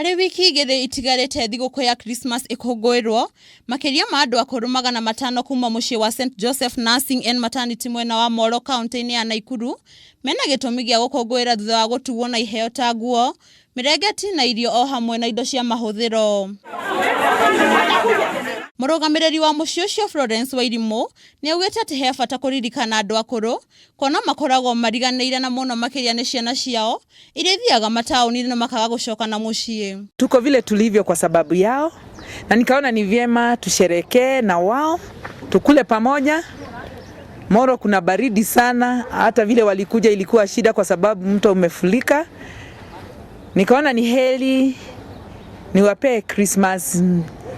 Arĩ wiki 2 itigarĩte thigũkũ ya Christmas ĩkũngũĩrwo, makĩria ma andũ akũrũ 500 kuma mũciĩ wa St Joseph Nursing and Maternity mwena wa Molo kaunti-inĩ ya Naikuru mena gĩtũmi gĩa gũkũngũĩra thutha wa gũtugwo na iheo ta nguo, mĩrengeti na irio o hamwe na indo cia mahũthĩro. Mũrũgamĩrĩri wa mũciĩ ũcio Florence Wairimũ nĩ augĩte atĩ he bata kũririkana andũ akũrũ kuona makoragwo mariganĩire na mũno makĩria nĩ ciana ciao iria ithiaga mataũni-inĩ na makaga gũcoka na mũciĩ. Tuko vile tulivyo kwa sababu yao, na nikaona ni vyema tusherekee na wao, tukule pamoja. Moro kuna baridi sana, hata vile walikuja ilikuwa shida kwa sababu mto umefurika. Nikaona ni heri niwapee Christmas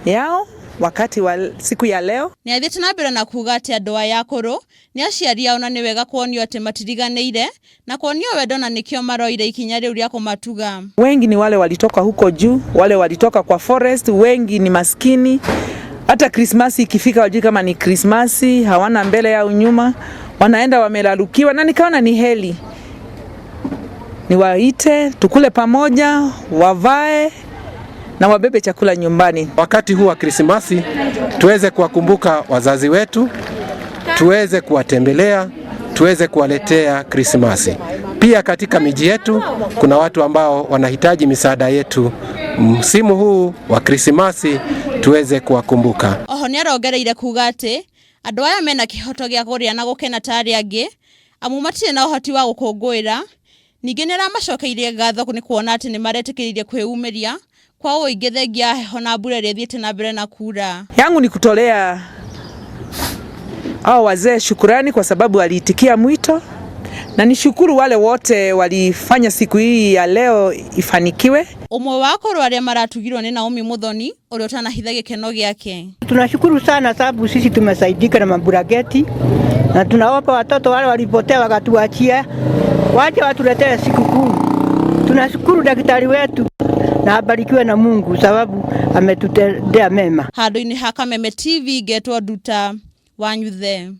yao wakati wa siku ya leo. Nĩ athiĩte na mbere na kuga atĩ andũ aya akũrũ nĩ aciari ao na nĩ wega kuonio atĩ matiriganĩire na kuonio wendo na nĩkĩo maroire ikinya rĩu rĩa kũmatuga. Wengi ni wale walitoka huko juu, wale walitoka kwa forest, wengi ni maskini. Hata Krismasi ikifika wajui kama ni Krismasi, hawana mbele au nyuma, wanaenda wamelalukiwa, na nikaona ni heri niwaite tukule pamoja, wavae na wabebe chakula nyumbani. Wakati huu wa Krismasi tuweze kuwakumbuka wazazi wetu, tuweze kuwatembelea, tuweze kuwaletea Krismasi. Pia katika miji yetu kuna watu ambao wanahitaji misaada yetu. Msimu huu wa Krismasi tuweze kuwakumbuka. Oho nĩ arongereire kuga atĩ andũ aya mena kĩhoto gĩa kũrĩa na gũkena ta arĩa angĩ amu matirĩ na ũhoti wa gũkũngũĩra. Ningĩ nĩ aramacokeirie ngatho nĩ kuona atĩ nĩ maretĩkĩrire kwĩyumĩria kwa ũingĩ thengia ya heho na mbura ĩrĩa ĩthiĩte na mbere na kura. Yangu ni kutolea hao wazee shukurani kwa sababu waliitikia mwito, na nishukuru wale wote walifanya siku hii ya leo ifanikiwe. Ũmwe wa akũrũ arĩa maratugirwo nĩ Naomi Muthoni ũrĩa ũtanahitha gĩkeno gĩake. Tunashukuru sana sababu sisi tumesaidika na maburageti na tunaomba watoto wale walipotea wakatuachia waje watuletee sikukuu. Tunashukuru daktari wetu na abarikiwe na Mungu sababu ametutendea mema. Handũ-inĩ ha Kameme TV ngetwo Nduta Wanyuthe.